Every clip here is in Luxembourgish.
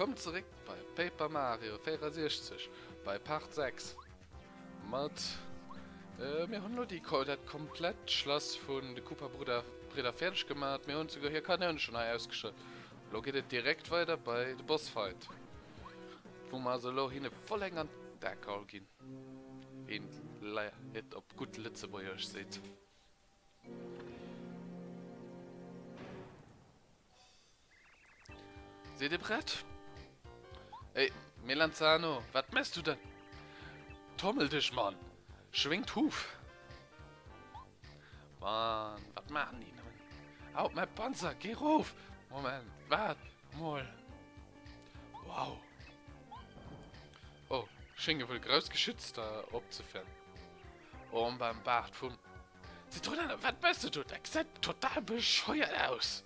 Wëllkomm zeréck bei Paper Mario 64 bei Part 6 mat Mir hunn elo déi dat komplett Schlass vun de Koopa Brudder Bridder fäerdeg gemaat. Mir hunn souguer hir Kanoun schonn hei ausgeschëtt. Elo geet et direkt weider bei de Boss Fight, wou mer also elo hinne voll eng an d'Aakaul ginn, wéi een et op gutt Lëtzebuergesch seet. Sidd dir prett? Ey, Melanzano, wat mess du denn? Tommel dech, Mann! Schwéng d'Huf! Mann, wat maachen déi nëmmen? Au, mäi Panzer, geh rof! Moment, waart mol. Wow. Oh, schénge wuel grouss Geschützer opzeféieren. Oh, an beim Baart vum Zitronella, wat mess du do? Dat gesäit total bescheuert aus!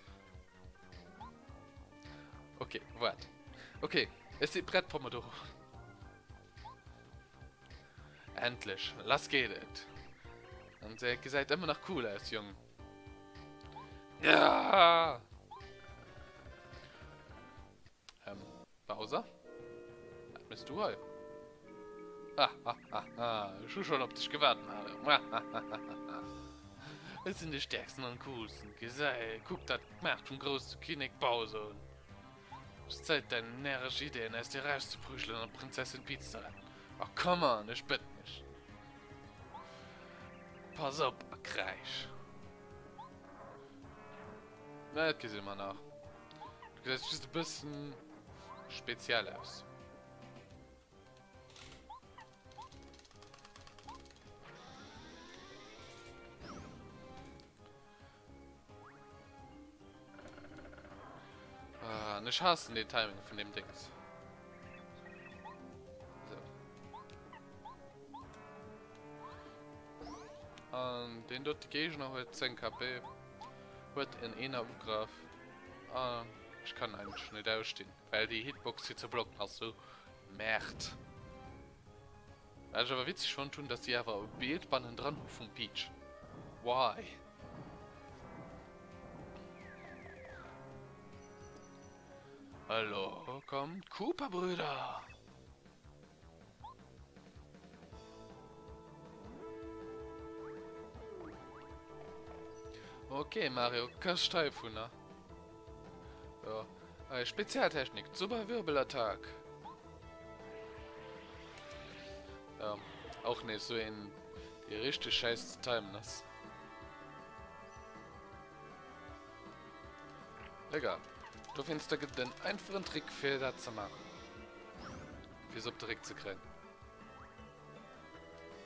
Ok, waart. Ok, ech si prett, Pomodoro. Endlech, lass geet et. An se gesäit ëmmer nach cool aus, Jong. Ja! Ähm, Bowser? Wat mëss du hei? Ha ha ha ha, ech hu schonn op dech gewaart, Mario. Ha ha ha ha ha. Ech sinn de stäerksten an coolsten. Gesäi, kuck dat d'Macht vum grousse Kinnek Bowser un. Et ass Zäit däin närresch Ideeën aus dir erauszeprügelen an d'Prinzessin Peach ze retten. Oh come on, ech bëtten dech. Pass op a kräisch. Na, dat gesi mer nach. Du gesäis just e bëssen speziell aus. Ah, an ech haassen den Timing vun dem Dings. So. An den dote Gegner huet 10 KP, huet en eener Ugraf an ech kann eigentlech net ausstinn, well déi Hitbox fir ze blocken ass sou Merde. Wat ech awer witzeg fonnt hunn, dass si awer e Bild bannendran hu vum Peach. Why? Elo kommt d'Koopa-Brüder! Ok Mario, kascht heivunner. Ja. Äh, Spezialtechnik, Super Wirbelattack. Ja, auch nicht so een, déi richtig scheiß ze timen ass. Egal. Dowéinster gëtt et en einfachen Trick fir dat ze maachen. Fir se op de Réck ze kréien.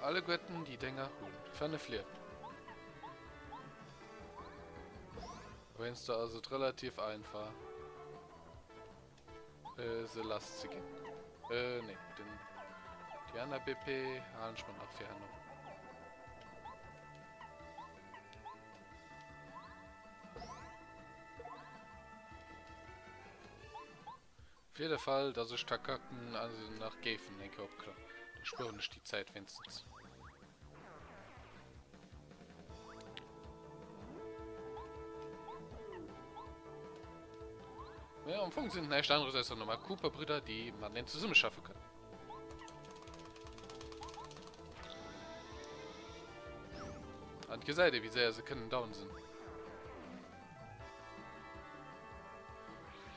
Alleguerten déi Dénger hunn 5 Liewen. Dowéinster ass et relativ einfach se lass ze ginn. Äh, nee, den, déi aner BP halen ech mer nach fir herno. Fir de Fall, dass ech verkacken a se nach géifen eng Kéier opklappen, da spueren ech déi Zäit wéinstens. Mä am Fong sinn et näischt aneres ausser normal Koopa-Brüder, déi mateneen zesummeschaffe kënnen. An et gesäit ee wéi séier se kënnen down sinn.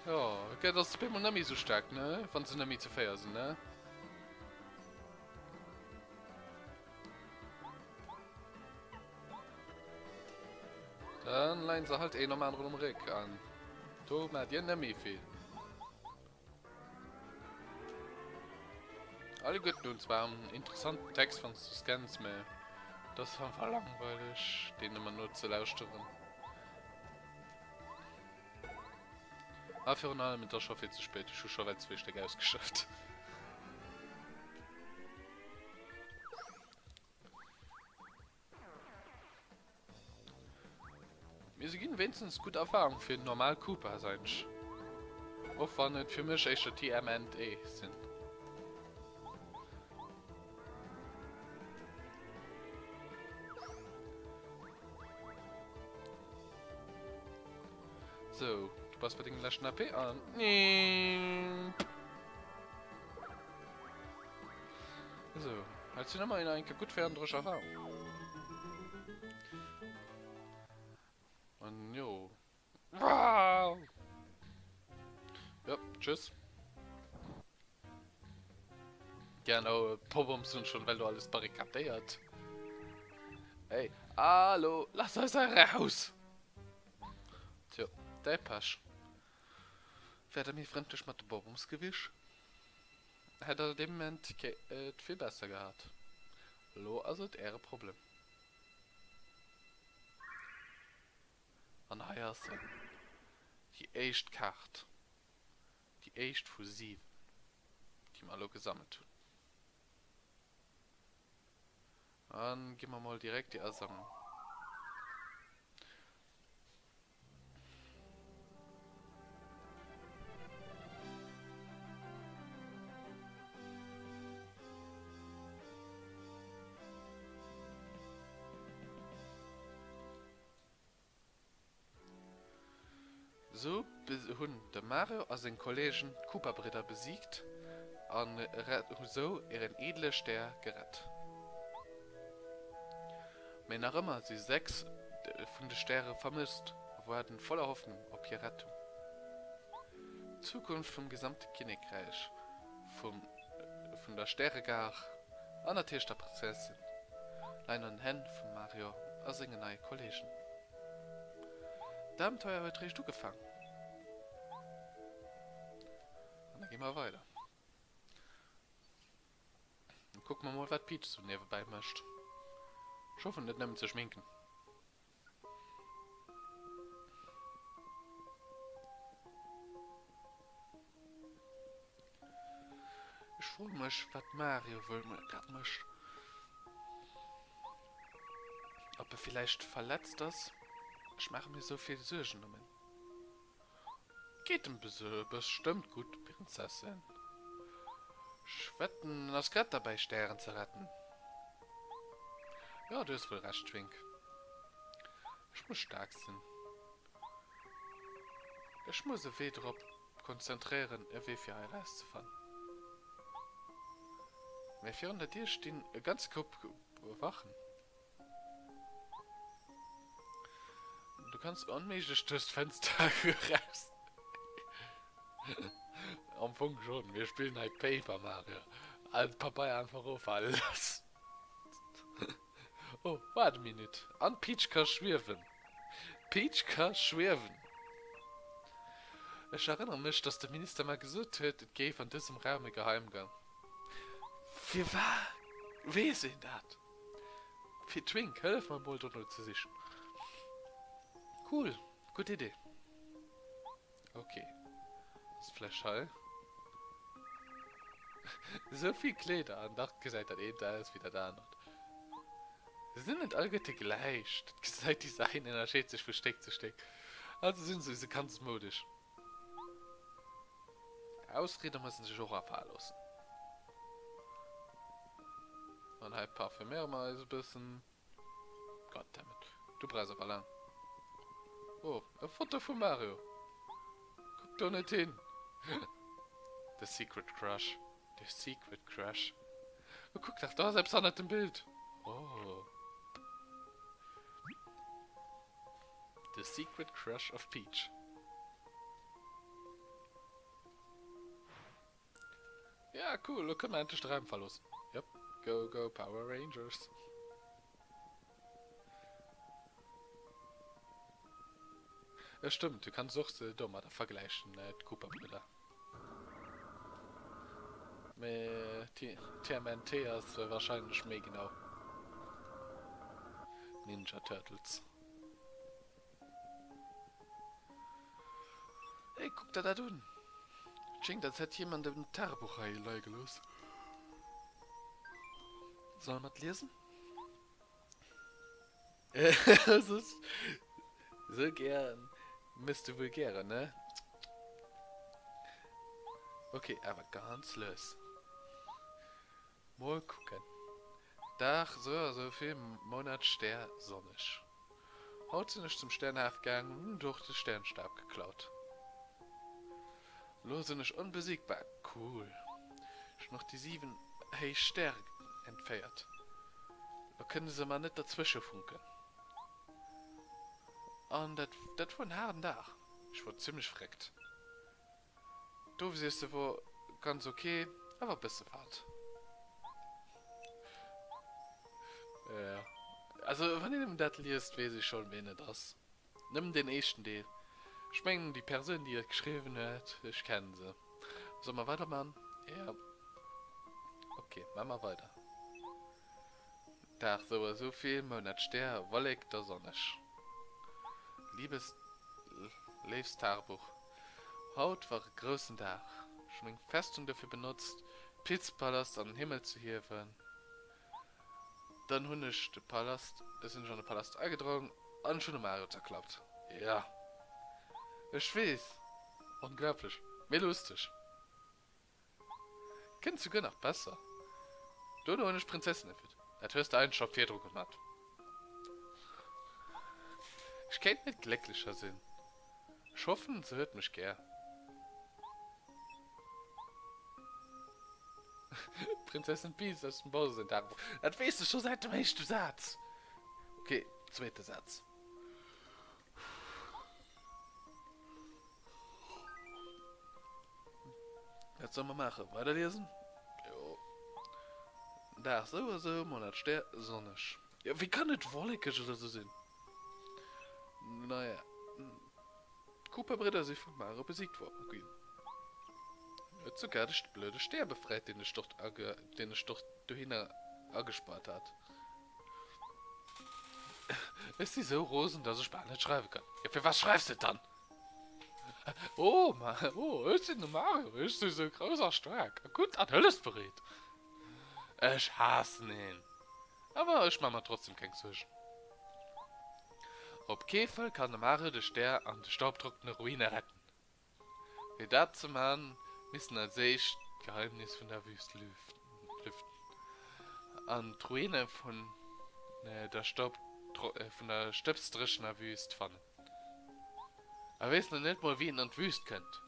Jo, et ass op eemol net méi esou staark, ne? Wann se net méi zu 4 sinn, ne? Dann leien se halt een nom aneren um Réck an do maacht dir net méi vill. Alleguerten hunn zwar en interessanten Text wann s du scanns, mä et ass einfach langweileg deen ëmmer nozelauschteren. A virun allem et ass scho vill ze spéit, ech hu scho well zwee Stéck ausgeschafft. Mee se ginn wéinstens gutt Erfahrung fir normal Koopas eigentlech. Och wann et fir mech éischter TMNT sinn. Sou, de. Bass bei dengem leschten AP an. Esou, hei sinn ëmmerhin eng Kéier gutt 34 Erfahrung. An jo. Wow! Ja, tschüss. Genau, Pobombs sind schon, weil du alles barrikadéiert. Ey, hallo, lass eis raus! Tjo, däi Pech. Wär der méi frëndlech mat de Bobombs gewiescht, hätt der dee Moment et vill besser gehat. Elo ass et äre Problem. An hei ass se, déi éischt Kaart, déi éischt vu 7, déi mer elo gesammelt hunn. An gi mer mol direkt déi asammeln. Sou hunn de Mario a seng Kolleegen d'Koopa-Bridder besiegt an hu sou hiren edele Stär gerett. Mee nach ëmmer si 6 vun de Stäre vermësst a waarden voller Hoffnung op hir Rettung. D'Zukunft vum gesamte Kinnekräich vum vun der Stäregar an natierlech der Prinzessin leien an den Hänn vum Mario a sengen neie Kolleegen. D'Abenteuer huet réischt ugefaang an da gi mer weider. Dann kucke mer mol wat d'Peach sou niewebäi mécht. Ech hoffen net nëmmen ze schminken. Ech froe mech wat Mario wuel grad mécht. Ob e villäicht verletzt ass? Ech maache mir sou vill Suergen ëm en. Geet em bestëmmt gutt, Prinzessin. Ech wetten, en ass grad derbäi Stären ze retten. Jo, du hues wuel Recht, Twink. Ech muss staark sinn. Ech muss e Wee drop konzentréieren, e Wee fir hei erauszefannen. Mä virun der Dier stinn e ganze Koup Wachen. Du kanns onméiglech duerch d'Fenster eraus. Am Fong schon, mir spillen hei Paper Mario. Also Papeier einfach offalen lassen. Oh, waart e Minute. An d'Peach ka schwiewen. D'Peach ka schwiewen. Ech erënnere mech, dass de Minister mer gesot huet, et géif an dësem Raum e Geheimgang. Firwat weess een dat? Fir Twink, hëllef mer mol dono ze sichen. Cool, gutt Idee. Ok, ass vläicht hei. Esou vill Kleeder an dach gesäit dat eent aus wéi dat anert. Se sinn net alleguerte gläich, dat gesäit Design ënnerscheet sech vu Stéck zu Stéck. Also sinn se ganz modesch. Ausrieder mussen sech och afale loossen. An hei parfüméiere mer eis e bëssen. Goddammit, du brauchs awer laang. Oh, e Foto vum Mario. Kuck do net hin. The Secret Crush. The Secret Crush. Oh, kuck dach, do ass eppes hannert dem Bild. Oh. The Secret Crush of Peach. Ja, cool, lo kënne mer endlech de Raum verloossen. Yep, go, go, Power Rangers. Ja, stimmt, du kanns och se domadder vergläichen, d'Koopa-Brüder. Mee TMNT ass wahrscheinlech méi genau. Ninja Turtles. Hey, kuck der dat un! Et schéngt als hätt jemand en Tagebuch hei leie gelooss. Solle mer et liesen? Sou gären mëss du wuel gären, ne? Ok, awer ganz lues. Mol kucken. Dag sou a sou vill Monat Stär sonneg. Haut sinn ech zum Sternhaf gaang an hunn och de Sternstab geklaut. Lo sinn ech onbesiegbar. Cool. Ech hunn och déi 7 héich Stäre entféiert. Lo kënne se mer net derzwësche funken. An dat, dat wor en haarden Dag. Ech wor zimlech verréckt. D'Owesiesse wor ganz ok, awer e bësse fad. Jo, also wann een nëmmen dat liest, weess ee schonn, ween et ass. Nëmmen deen éischten Deel. Ech mengen déi Persoun déi dat geschriwwen huet, ech kennen se. Solle mer weider man? Jo. Ok, man mer weider. Dag sou a sou vill, Mounat Stär, Wollek der sonneg. Liebes, léifst Tagebuch, haut war e groussen Dag. Ech hu meng Festung dofir benotzt, d'Pilzpalast an den Himmel ze hiewen. Dann hunn ech de Palast, sinn ech an de Palast agedrongen an ech hunn de Mario zerklappt. Jo, ech weess, onglaublech, mee lusteg. Kënnt souguer nach besser. Dono hunn ech d'Prinzessin entführt. Dat hues de eigentlech scho virdru gemat. Ech kéint net glécklecher sinn. Ech hoffen, se huet mech gär. Prinzessin Peach aus dem Bowser säin Tagebuch. Dat weess de scho säit dem éischte Saz. Ok, zweete Saz. Wat solle mer maachen? Weiderliesen? Jo. Dag sou a sou, Monat Stär, sonneg. Jo, wéi kann et wollekeg oder sou sinn? Naja. D'Koopa-Bridder si vum Mario besiegt ginn. Huet souguer de blöde Stär befreit, deen ech dort deen ech dort dohinner agespaart hat. Ech si sou rosen, dass ech bal net schreiwe kann. Jo, firwat schreifs de et dann? Oh, oh, ech sinn de Mario, ech si sou grouss a staark a gutt an hëllefsbereet. Ech haassen een. Awer ech man mer trotzdem keng Suergen. Op kee Fall kann de Mario de Stär an de staubtrockene Ruine retten. Fir dat ze man, misst en als éischt d'Geheimnis vun der Wüst lüften an d'Ruine vun der vun der stëbsdréchener Wüst fannen. A weess nach net mol wéi en an d'Wüst kënnt.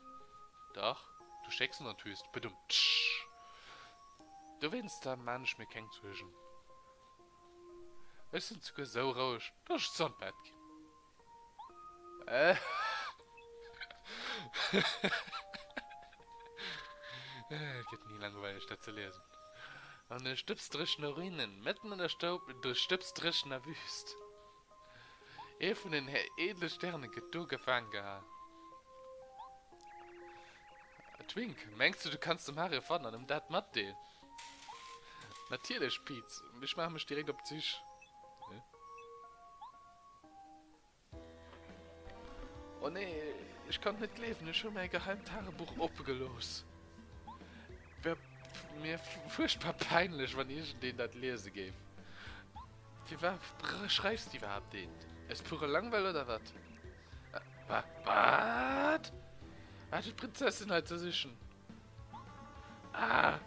Dach, du schécks en an d'Wüst, bedumtsch. Dowéinster maan ech mir keng Suergen. Ech sinn souguer sou roueg, dass ech zu an d'Bett ginn. Et gëtt ni langweileg dat ze liesen. An de stëbsdréchene Ruinen, mëtten an der stëbsdréchener Wüst. Ee vun den edle Sterne gëtt do gefaang gehal. Twink, mengs du, du kanns de Mario fannen an em dat matdeelen? Natierlech, Piz. Ech maache mech direkt op d'Sich. Oh nee, ech kann et net gleewen, ech hu mäi geheimt Tagebuch oppe gelooss. Wär mir fuerchtbar peinlech, wann iergendeen dat liese géif. Firwat schreifs de iwwerhaapt eent? Aus purer Langweil oder wat? Wa wat? Wat huet d'Prinzessin hei ze sichen? Ah,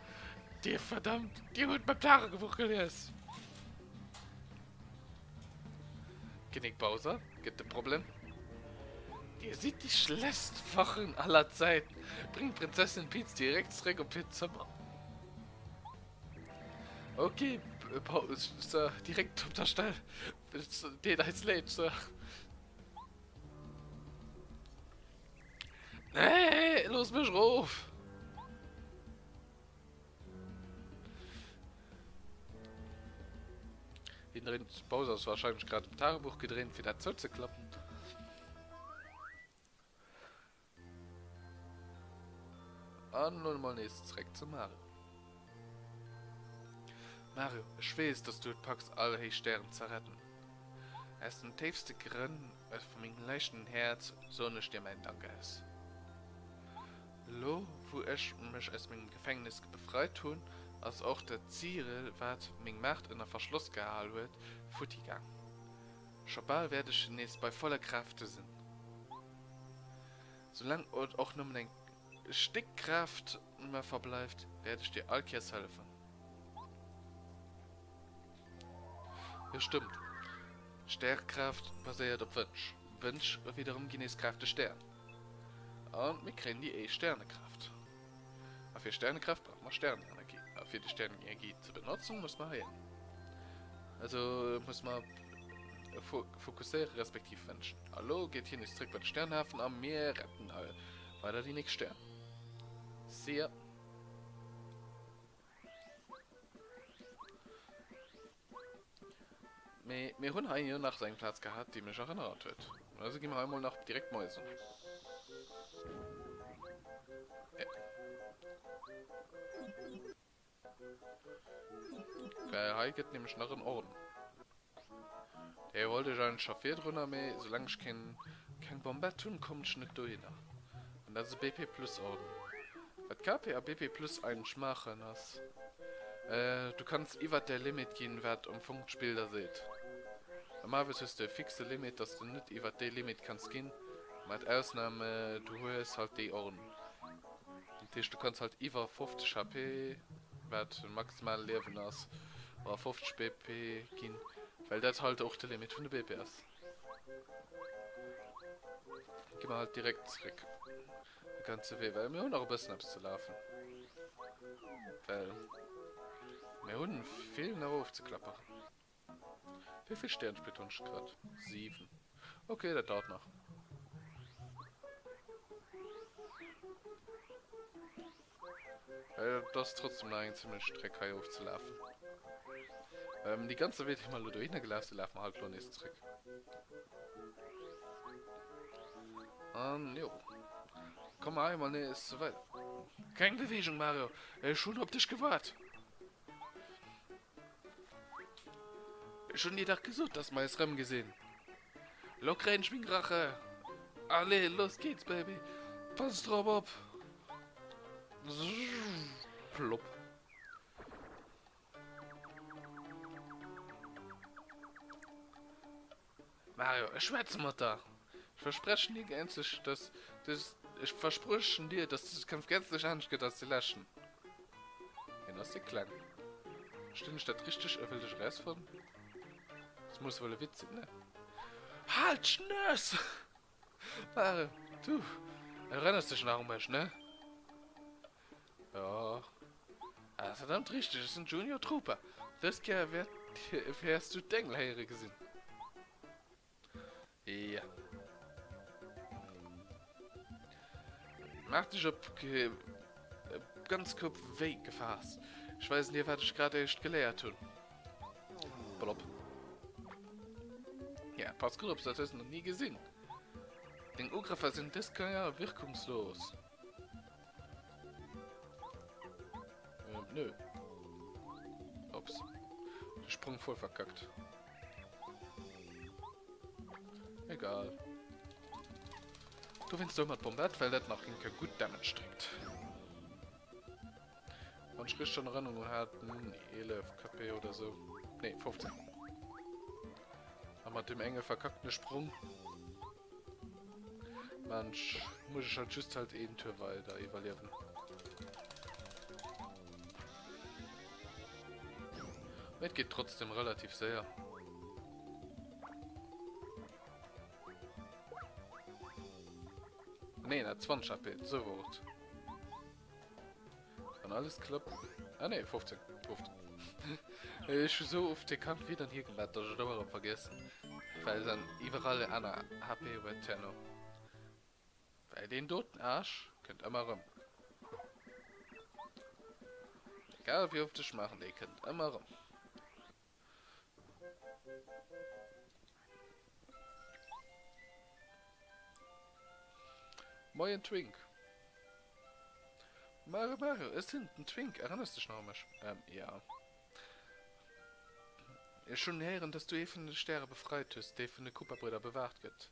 dir verdammt, dir hutt mäin Tagebuch gelies! Kinnek Bowser gëtt de Problem. Dir sidd déi schlechtst Wachen aller Zäiten. Bréngt d'Prinzessin Peach direkt zeréck op hiert Zëmmer. Ok, Sir, direkt op der Stell. Deet eis leed, Sir. Nee, looss mech erof! Hien dréint, Bowser ass wahrscheinlech grad um Tagebuch gedréint fir dat zouzeklappen. An elo mol nees zréck zum Mario. Mario, ech weess, dass du et packs all héich Stären ze retten. Aus den téifste Grënn vu mengem leichten Häerz soen ech dir mäin Dank aus. Elo wou ech mech aus mengem Gefängnis befreit hunn, ass och dat Zirel, wat meng Maacht ënner Verschloss gehal huet, futti gaang. Scho bal wäert ech nees bei voller Kraaft sinn. Soulaang et och nëmmen eng Stéck Kraaft mer verbleift, wäert ech dir all Kéiers hëllefen. Jo stëmmt, Stärkraaft baséiert op Wënsch, Wënsch wiederum ginn nees Kraaft de Stär. An mir kréien déi éischt Sternekraaft. A fir Sternekraaft brauche mer Sternenenergie. A fir déi Sternenenergie ze benotzen, muss mer heihin. Also muss mer fokusséiere respektiv wënschen. A lo geet hien nees zréck bei de Sternhafen a mir retten weider déi nächst Stär. See ya. Mee mir hunn hei jo nach sou eng Plaz gehat, déi mech erënnert huet. Also gi mer hei mol nach direkt Moie soen. Well hei gëtt nämlech nach en Orden. Dee wollt ech eigentlech scho virdrunner, mee soulaang ech keng, keng Bombette hunn, kommen ech net dohinner. An dat ass e BP Plus Orden. Wat KP a BP Plus eigentlech maachen ass, du kanns iwwert däi Limit ginn, wat am Fong d'Spill der seet. Normalerweis hues de e fixe Limit, dass de net iwwert dee Limit kanns ginn, mat Ausnam du hues halt déi Orden. Dat heescht du kanns halt iwwer 50 HP, wat maximale Liewen ass, oder 50 BP ginn, well dat halt och de Limit vun de BP ass. Gi mer halt direkt zréck de ganze Wee, well mir hunn nach e bëssen eppes ze lafen. Well mir hunn vill nach ofzeklapperen. Wéi vill Sternsplitter hunn ech grad? 7. Ok, dat dauert nach. Äh, das ist trotzdem nach eng ziemlich Streck hei ofzelafen. Ähm, die ganze Wee, déi mer elo dohinner gelaf sinn, lafe mer halt elo nees zréck. An jo. Komm mer hei mol nees weider. Keng Bewegung, Mario! Ech hunn op dech gewaart! Ech hunn dir dach gesot, dass mer eis rëm gesinn. Lo kréien ech meng Rache. Allez, los geht's, Baby. Pass drop op. Plopp. Mario, ech schwätze mat der. Ech versprechen dir gänzlech, dass des, ech versprechen dir, dass dëse Kampf gänzlech anescht gëtt als de leschten. Hien ass dee Kleng. Verstinn ech dat richteg? E wëll dech erausfannen? Dat muss wuel e Witz sinn, ne? Halt d'Schnëss! Mario, du erënners dech nach u mech, ne? Jo, ah, verdammt richteg, ech sinn Junior Trooper. Dës Kéier wäert, wäers du d'Engel héiere gesinn. Ja. Maach dech op e ganz Koup Wéi gefaasst. Ech weisen dir, wat ech grad eréischt geléiert hunn. Plopp. Ja, pass gutt op, dat hues de nach ni gesinn. Deng Ugrëffer sinn dës Kéier wirkungslos. Ähm, nö. Ups. De Sprung voll verkackt. Egal. Du wennst du immer Bombett, weil dat nach enke gut Damage dréckt. Wann ich richtig an Erinnerung hat, 11 KP oder so. Ne, 15. A mat dem enge verkackten Sprung. Mensch, muss ich halt just halt een Tour weider iwwerliewen. Mee et geet trotzdem relativ séier. Nee, dat 20 AP, so wor et. Wann alles klappt. Ah nee, 15. 15. Ech hu sou oft de Kampf hin an hier gemaach, dass ech et ëmmer erëm vergiessen. Well dann iwwerall en aner HP huet herno. Well deen doten Aarsch kënnt ëmmer erëm. Egal wéi oft ech maachen, dee kënnt ëmmer erëm. Moien Twink. Mario Mario, ech sinn den Twink, erënners dech nach u mech? Ähm, ja. Ech hunn héieren, dass du ee vun de Stäre befreit hues, dee vun de Koopa-Bridder bewaacht gëtt.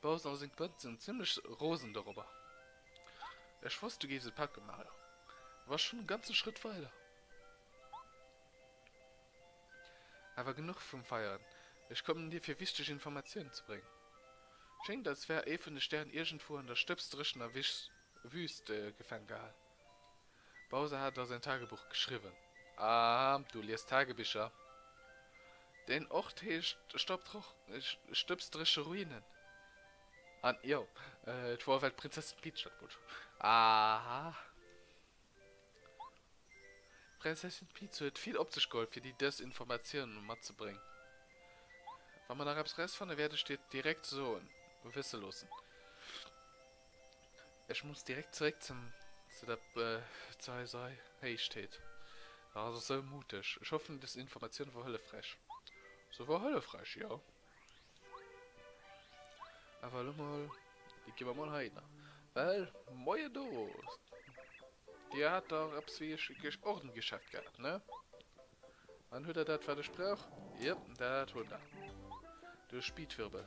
Bowser a seng Bënn sinn zimmlech rosen dorobber. Ech wosst, du géifs et packen, Mario. Du bass schonn e ganze Schrëtt weider. Awer genuch vum Feieren, ech kommen dir fir wichteg Informatiounen ze bréngen. Schéngt als wär ee vun de Stären iergendwou an der stëbsdréchener Wüst gefaang gehal. Bowser hat a säin Tagebuch geschriwwen. Aha, du liest Tagebicher. Deen Ort heescht Stëbsdréche Ruinen. An jo, et wor well d'Prinzessin Peach dat wollt. Aha. D'Prinzessin Peach huet vill op sech geholl fir déi dës Informatioun matzebréngen. Wa mer nach eppes rausfanne wäert ech dir et direkt soen, wësse loossen. Ech muss direkt zeréck zum, zu der, zu eiser Héichtheet. Dat ass esou muteg. Ech hoffen dës Informatioun wor hëllefräich. Se wor hëllefräich, jo. Awer elo mol, gi mer mol heihinner. Well, moie do! Dir hat dach eppes wéi e Ordengeschäft gehat, ne? An hutt der dat, wat ech brauch? Jep, dat hutt der. De Speedwirbel.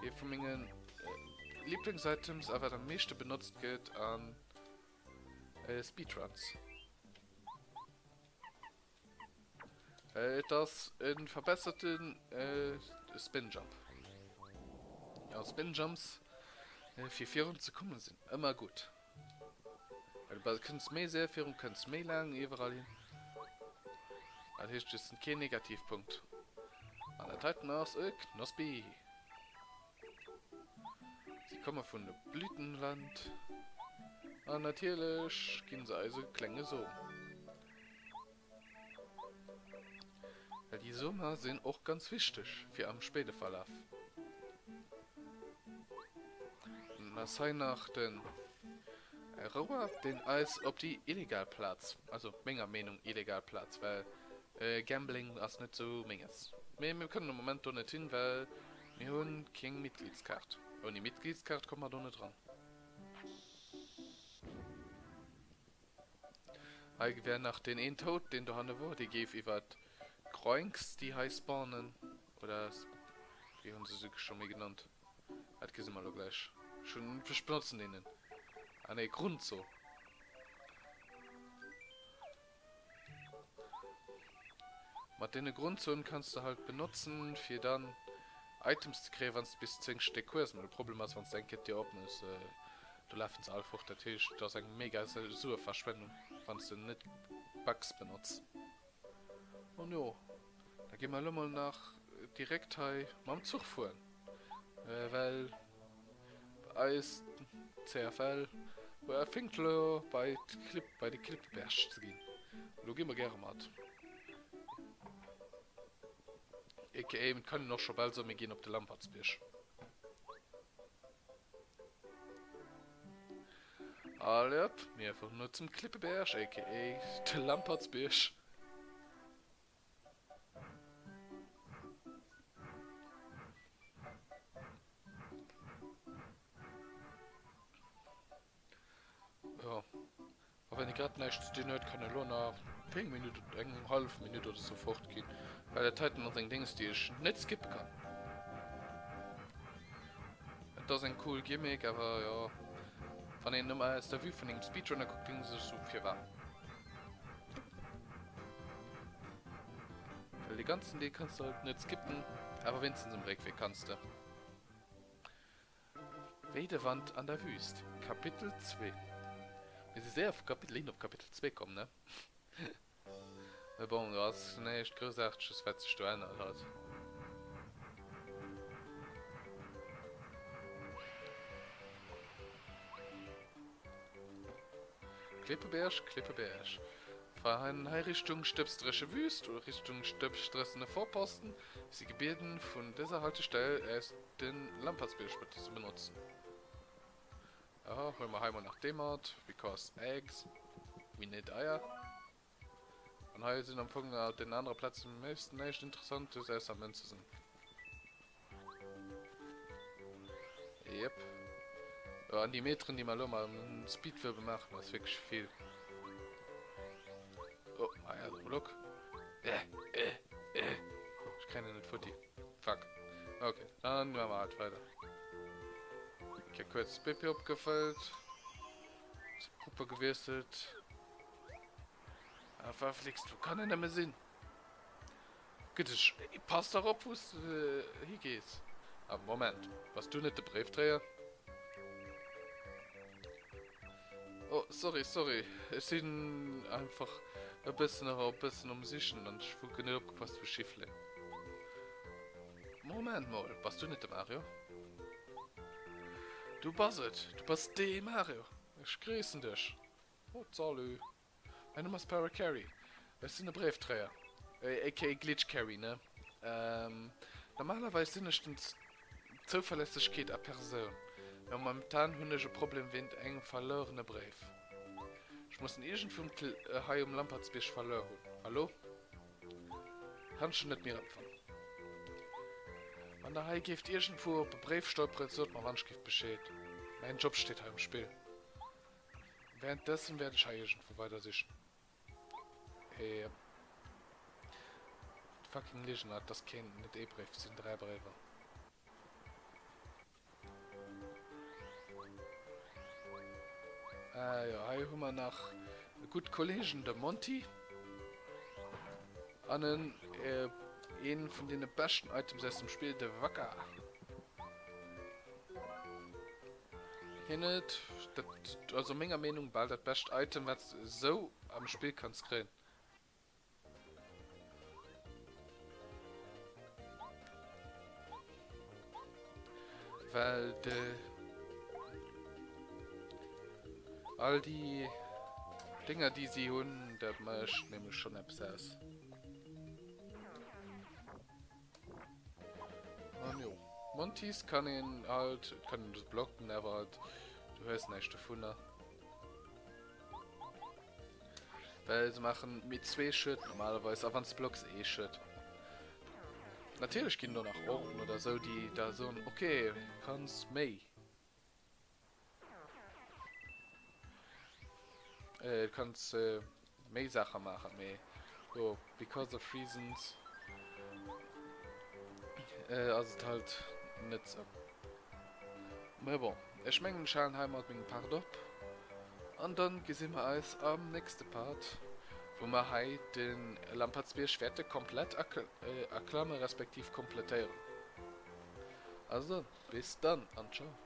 Ee vu mengen Lieblingsitems a wat am meeschte benotzt gëtt an Speedruns. Et ass e verbesserte Spin Jump. Ja, Spin Jumps fir virun ze kommen sinn ëmmer gutt. Well du kënns méi séier virun, kënns méi laang iwwerall hin. Dat heescht, et sinn keen Negativpunkt. An dat heiten ass e Knospi. Si komme vun de Blütenland. An natierlech ginn se eis e klenge Som. Well déi Somer sinn och ganz wichteg fir am spéide Verlaf. Dann ass hei nach den Rouer, deen eis op déi illegal Plaz, also menger Meenung illegal Plaz, well Gambling ass net sou menges. Mee mir kënnen am Moment do net hin, well mir hu keng Mitgliedskaart. Ouni Mitgliedskaart komme mer do net ran. Hei wär nach deen een Toad, deen dohanne wor, dee géif iwwer d'Groinks, déi hei spawnen, oder wéi hunn se se scho méi genannt? Dat gesi mer elo gläich. Ech hunn, ech benotzen deen net. Ah nee, Grunzo. Mat deene Grundzonen kanns de halt benotzen fir dann Items ze kréien wanns de bis 10 Stéck hues. Mä de Problem ass wanns de eng Kéier d'Dier opmëss do lafen se all fort. Dat heescht et ass eng mega Sueverschwendung wanns de net Bugs benotz. An jo da gi mer elo mol nach direkt hei mam Zuch fueren well Eis CFL fänkt elo bei d'Klipp, bei de Klippeberg ze ginn. Do gi mer gäre mat. Aka, et kann een och scho bal soen, mir ginn op de Lampertsbierg. Allez hop, mir fueren elo zum Klippeberg, aka de Lampertsbierg. Jo, a wann ee grad näischt ze dinn huet, kann e lo nach 10 Minutt, eng hallef Minutt oder sou fort ginn, well dat heiten ass eng Dings, déi ech net skippe kann. Et ass eng cool Gimmick, awer jo, wann een nëmme aus der Vue vun engem Speedrunner kuckt, denkt ee sech sou, firwat? Well de ganzen Deel kanns de halt net skippen, awer wéinstens um Réckwee kanns de. Wéi de Wand an der Wüst, Kapitel 2. Mir si séier vu Kapitel 1 op Kapitel 2 komm, ne? Mee bon, do ass näischt Groussaarteges, wat sech do ännert hat. Klippeberg, Klippeberg. Fahren hei Richtung Stëbsdréche Wüst oder Richtung Stëbsdressene Vorposten, si gebieden vun dëser Haltestell aus den Lampertsbierg ze benotzen. Aha, huele mer hei mol nach dee mat, because eggs, we need Eier. An hei sinn am Fong op den anere Platzen meeschten näischt Interessantes ausser Mënze sinn. Yep. Ja, an déi Meteren, déi mer elo mam Speedwirbel maachen, ass wierklech vill. Oh, ah ja, de Block. Äh, äh, äh. Ech kréien en net futti. Fuck. Okay, dann maache mer halt weider. Okay, kuerz BP opgefëllt. Gruppe gewiesselt. Ah, verflixt, wo kann en nëmme sinn? Gëtt ech. Pass dach op, wou s de higees. Ah, Moment, bass du net de Bréifdréier? Oh, sorry, sorry. Ech sinn einfach e bëssen e bëssen um Sichen an ech hu net opgepasst, wou ech hifléien. Moment mol, bass du net de Mario? Du bass et! Du bass dee Mario! Ech gréissen dech! Oh, salut! Mäin Numm ass Parakarry. Ech sinn e Bréifdréier, aka Glitchcarry, ne? Normalerweis sinn ech den Zouverlässegkeet a Persoun, mä momentan hunn ech e Problem wéint engem verluerene Bréif. Ech muss en iergendwou hei um Lampertsbierg verluer hunn. Hallo? Kann ech en net méi erëmfannen? Wann der hei géift iergendwou op e Bréif stolperen, sot mer wannschgift Bescheed. Mäin Job steet hei um Spill. Währenddessen wäert ech hei iergendwou weider sichen. Yep. Fucking Ligener, das kéint net ee Bréif sinn, 3 Bréiwer. Ah jo, hei hu mer nach e gutt Kollegen, de Monty. An en, äh, een vun deene beschten Items aus dem Spill, de Waka. Hien huet dat, also menger Meenung, bal dat bescht Item, wat s de esou am Spill kanns kréien. Well de all déi Dinger, déi si hunn, dat mécht nämlech schonn eppes aus. An jo, Montys kann een halt, kann een das blocken, awer halt, du hues näischt dovunner. Well se maachen méi zwee Schued normalerweis, a wann s de blocks ee Schued. Natierlech ginn do nach Orden oder sou, déi da soen, ok, kanns méi. Äh, du kanns äh, méi Saache maachen, mee jo, because of reasons äh, ass et halt net sou. Mee bon, ech mengen ech halen hei mat mengem Part op an dann gesi mer eis am nächste Part, wou mer hei de Lampertsbierg wäerte komplett erklamme respektiv komplettéieren. Also dann, bis dann an ciao.